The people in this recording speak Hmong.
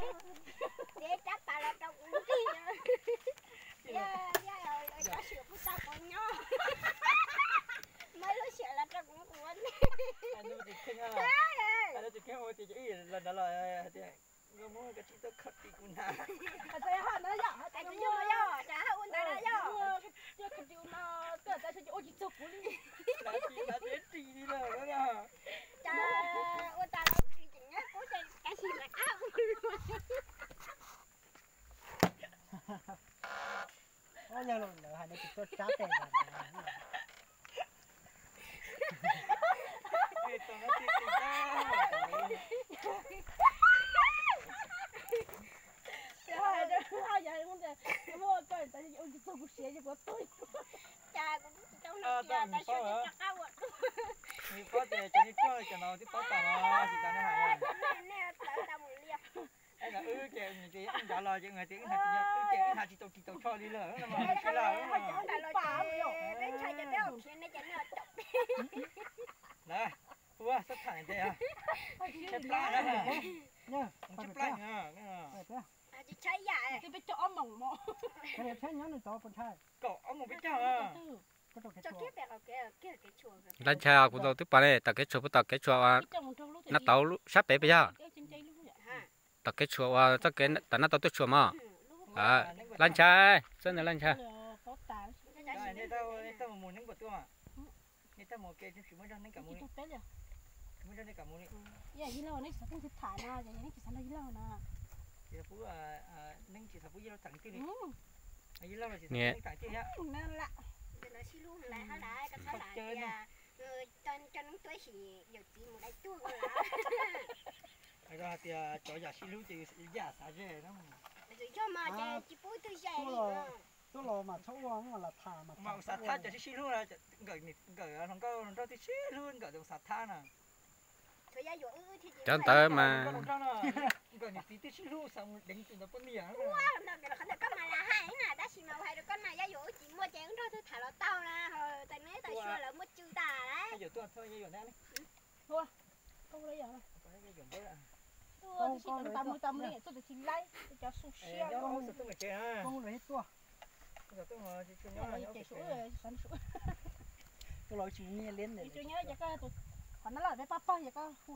Txiav rab pas los rau kuv nrig. Yog, yog cov sim kuv tau kuv nyob. Muaj lub sim los rau kuv ua ntej. Los nrad los tias, nkauj Hmoob koj tsis tau khaws ris kuv hnav. Yog, yog, ua ntawd yog. Ua tsis txog kuv li. Hnav ris hnav ris li lawm. Cas ua tas los tsis tseem nyob kuv ces kav tsij lawm. Yog lawv hais no tsis tuaj tsab tes ntag. Muaj koj ua tsis txog kuv siav ces kuv tuag. Cas kuv twb tsis tau hnav ris tas sua rov qab ua dua. Nws paub tias cov niag ruaj cov no twb paub tas los tsis tas nej hais. Nej tawv tau mus liaj. Wb ces nws tias wb nrad los ces wb tias wb hnav ris, wb ces wb hnav tsis tau ris tau tsho li lawm no mas. Peb ntshai ces peb khiav nej ces nej caum peb. Lawm, ua xab tham ntej. Tshaib plab na. Tshaib plab na. Tsis tshaib yam. Twb peb coj ob moos mos. Kaum ob moos peb coj. Laj Nchai, kuv tau twb pom ne, tom kev tshuam puas tom kev tshuam uas nab tauv sab pem pes yog? Tom kev tshuam uas txoj kev tom nab tauv tuaj tshuam mos. Laj Nchai, txawb ntawd Laj Nchai. Niam, hais tias cov yam sib hlub ces yam xav ze na. Yog mas ces tsis pub twg ze li. Tuaj los mas txhob ua, mas lam tham mas xav thab cov sib sib hlub na. Nkawm hluas nkauj hluas nraug twb sib hlub, nkawm tus xav thab na. Cov ntawd mas nkawm niam txiv twb sib hlub xav mus deev tus ntawd poj niam. Ua ntawd qhov ntawd koj mas lam hais na, tab sis mas hais rau koj na, yog yuav wb tsis muaj ces wb nrog twg tham los tau na, ho tas neb tas xyua lawv muaj tswv tas lawm. Tuaj los tsis nyiaj liab ntawm. Qhov no los peb pab pawg ces koj hu.